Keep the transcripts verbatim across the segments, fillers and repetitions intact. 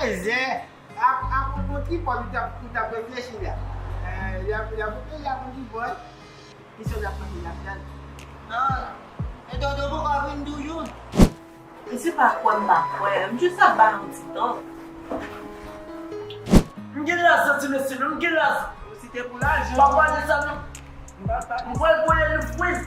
Zen, ap, ap yon kontribòt ou t ap, ou t ap reflechi la. Eh, y ap, y ap, y ap yon kontribòt. Ki sòt ap pase ladan? Ah, e Dodo poko vin toujou? E se pa kwè m pa kwè, m jis ap ba yon ti tan. M gen lajan, ti mesye, m gen lajan. Ou si te pou lajan. Pa pale sa non. M pral voye nou fwiz.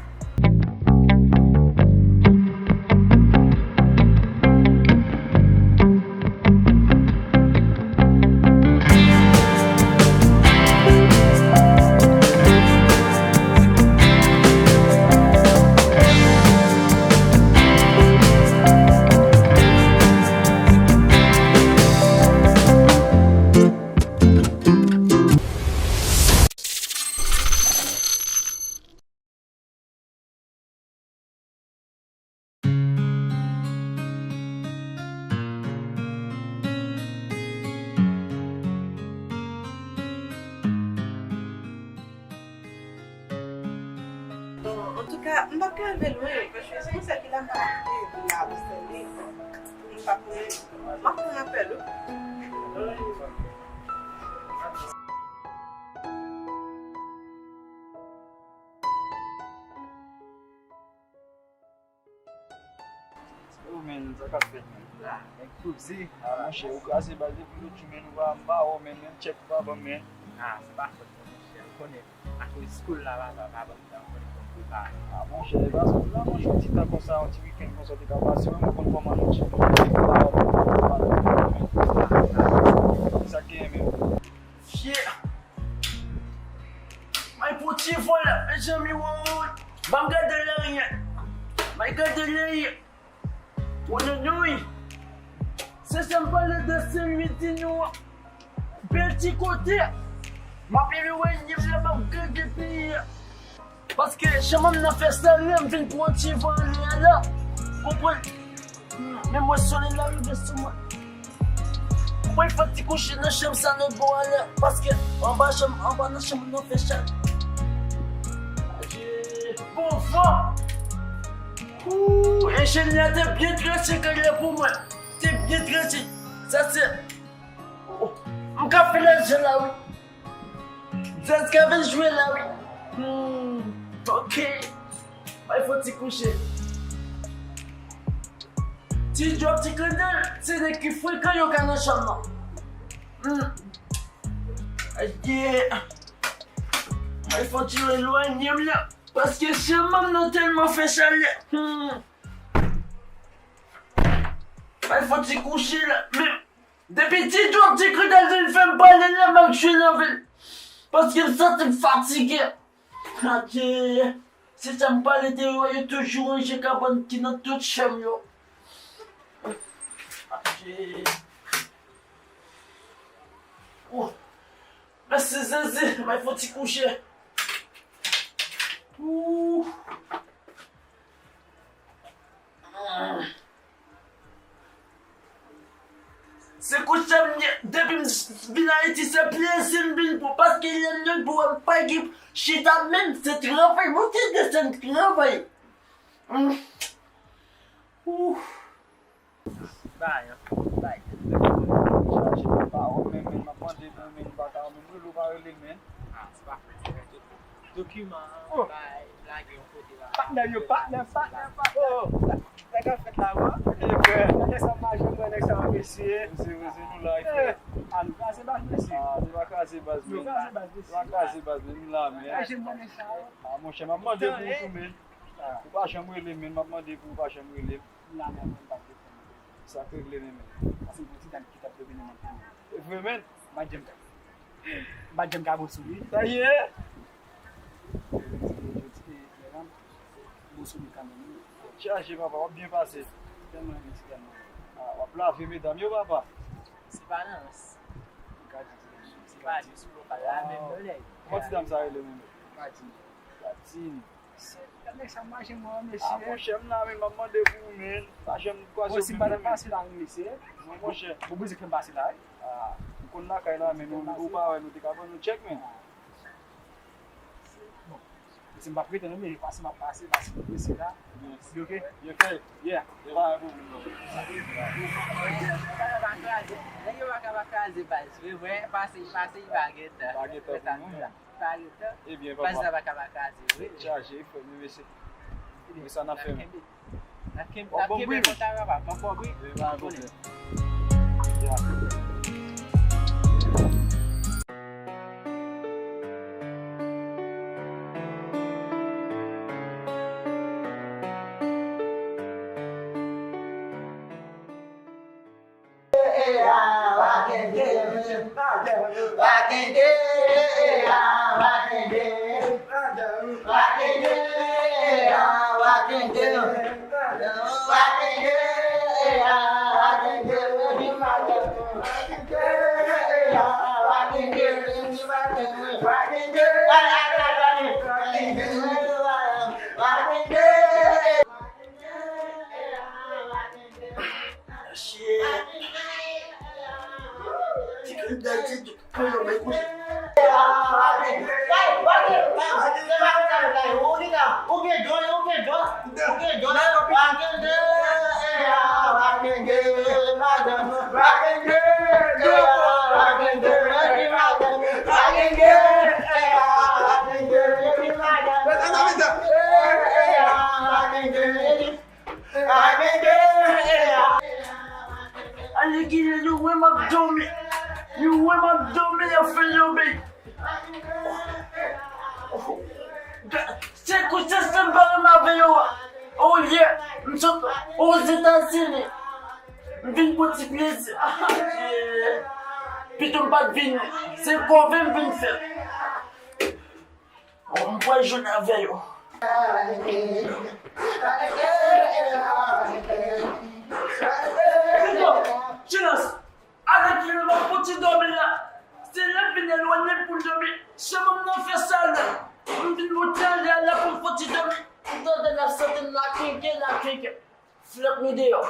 Bon, antouka, m p ap ka ale lwen, paske se pou sa ki la m pa kite la pou sèvi. M p ap konnen. M ap pran apèl ou. Yo, men, sa k ap fèt, men? Nèg Fouzi, ah, monchè, ou kraze baz depi lòt jou, men, ou pa, m pa wè w, men, menm tchèk ou pa ban m, men. Ah, se pa fòt mwen, monchè, ou konnen, akoz school la, papa, pa ban m tan, ou konnen fò m prepare. Ah, monchè, e pa school la, monchè, yon ti tan konsa, yon ti weekend konsa, ou te ka pase, mwen, mwen konn kòman nou ti, mwen, pa wè w, men, ou pa wè w, men. Sa k genyen, men? Shit! May poti vòlè, mezanmi, woy. Ban m gade lè ye. May gade lè ye. Woy, woy. Se sa m pale de Sen Lwi di nou an. Bèl ti kote. M ap leve wè, m ap gade peyi a. Paske jan m nan fè sa la, m vin pran ti van anlè a la. Konprann? Men mwen solèy la rive sou mwen. Mwen fè ti kouche nan chanm sa nan bò a la. Paske anba chanm, anba nan chanm nan fè chalè. Adje. Bon van. Ooh, enjenyè te byen trese kale pou mwen. Te byen trese. Sa se. Oh, m ka fè lèzye la, wi. Djaz ka vin jwe la, wi. Hmm, ok. Bay fò ti kouche. Ti Djòb, ti Kandèl, se nèg ki frekan yo ka nan chanm nan. Hmm. Aye. Bay fò ti elwanye m la. Paske chanm nan tèlman fè chalè. Hmm. Bay fò ti kouche la. Men Depi Ti Djòb, Ti Kandèl vin fè m pale la, m ap jwe nan vil. Paske m santi m fatige. Adje, se sa m pale de yo, yo toujou ranje kabann ki nan tout chanm yo. Adje. Oh. Mèsi Zezi, m al fè yon ti kouche. Ooh. Se kouche m ye, depi m vin Ayiti, se plezi m vin pran, paske lè m vin pran, m pa gen chita menm, se travay, monte desann travay. Ooh. Bay, bay. Chache pawòl, men, men, m ap mande pou men, m pa ka, men, rele w pa rele, men. Ah, se pa fèt, se fèt. Dokiman an, oh, bay, lage yon kote la. Patnè yo, patnè, patnè, patnè. Oh, sa k ap fèt la, wi? Nèg sa mache, mwen, nèg sa mesye. Mesye, mesye, nou la, frè. Ah, nou kraze baz, mesye. Ah, nou pa kraze baz, men. Nou kraze baz, mesye. Nou pa kraze baz, men, nou la, men. Lage mwen, nèg sa. Ah, monchè, m ap mande pou ou tou, men. Ou pa janm rele, men, m ap mande pou ou pa janm rele. M la, men, mwen, m pa t reponn. Sa k regle, men, men. Paske m gon ti dam ki t ap domine nan peyi a. E vre, men? M pa t janm ka. M pa t janm ka bon sou li. Sa ye? Jodi, jodi, medam, bon sou li kanmenm, wi. Chaje, papa, w ap byen pase. Tèlman renmen ti dam nan. Ah, w ap lave medam yo, papa. Se pa nan rans. M ka di ti dam nan. Se pa jis pou l pa lave menm non, nèg. Kòman ti dam sa rele, men, men? M pa di non. Platine. Gad nèg sa mache mwen, mesye. Ah, monchè, m la, men, m ap mande pou ou, men. Pa janm kwaze w. Bon, si m pa t ap pase la, wi, mesye. Non, monchè. Bon, bon, mizik fè m pase la, wi. Ah, m konn lakay la, men, nou, ou pa wè, nou te ka pran nou tchèk, men. Bon, si m p ap rete, non, men, pase, m ap pase, pase, m prese la. Yes. You okay? You okay? Yeah. E pa yon pwoblèm, non. Bagay pa kraze. Nèg yo Sa pa kraze baz vre, vre, pase, pase, li pa gen tan. Pa gen tan pou nou menm. Pa gen tan. Ebyen, papa. Baz la pa ka pa kraze vre. Tèt chaje, wi, frè m, mesye. Men sa n ap fè menm. N ap kenbe, n ap kenbe kontak, papa. N ap kenbe kontak, papa. N ap kenbe kontak. Ebyen, pa gen pwoblèm. Ya. Shit. Alèkile, nou wè m ap dòmi. Nou wè m ap dòmi, y ap fè yon bèy. Se kou se sa m pa renmen avè yo a. Olye m sot Ozetazini, m vin pran ti plezi. Pito m pa t vini. Se kòve m vin fè. Bon, m pral jwenn avè yo. Silans! Alèkile, m ap fouti dòmi la. Se lè m vin elwanye pou m dòmi. Chanm nan fè salè. M vin monte anlè a la pou m fouti dòmi. M tande n ap sante n lakenke, lakenke. Flèt nou deyò.